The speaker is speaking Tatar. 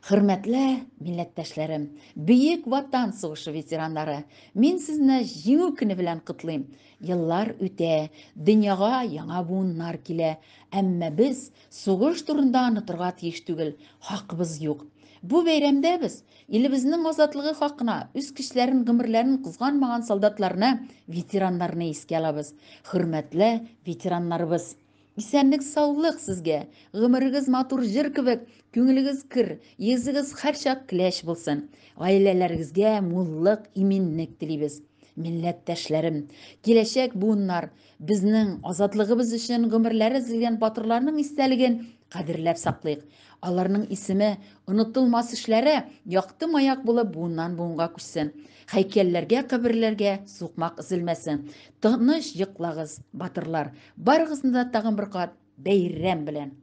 Хөрмәтле милләттәшләрем, Бөек Ватан сугышы ветераннары, мин сезне Җиңү көне белән котлыйм. Еллар үтә, дөньяга яңа буыннар килә, әмма без сугыш турында онытырга тиеш түгел, хакыбыз юк. Бу бәйрәмдә без илебезнең азатлыгы хакына үз көчләрен, гомерләрен кызганмаган солдатларны, ветераннарны искә алабыз. Хөрмәтле ветераннарыбыз! Исәнлек-саулык сезгә! Гомерегез матур җыр кебек, күңелегез көр, йөзегез һәрчак көләч булсын. Гаиләләрегезгә муллык, иминлек телибез. Милләттәшләрем, киләчәк буыннар, безнең азатлыгыбыз өчен гомерләре өзелгән батырларның истәлеген кадерләп саклыйк. Аларның исеме, онытылмас эшләре якты маяк булып буыннан-буынга күчсен. Һәйкәлләргә, каберләргә сукмак өзелмәсен. Тыныч йоклагыз, батырлар! Барыгызны да тагын бер кат бәйрәм белән!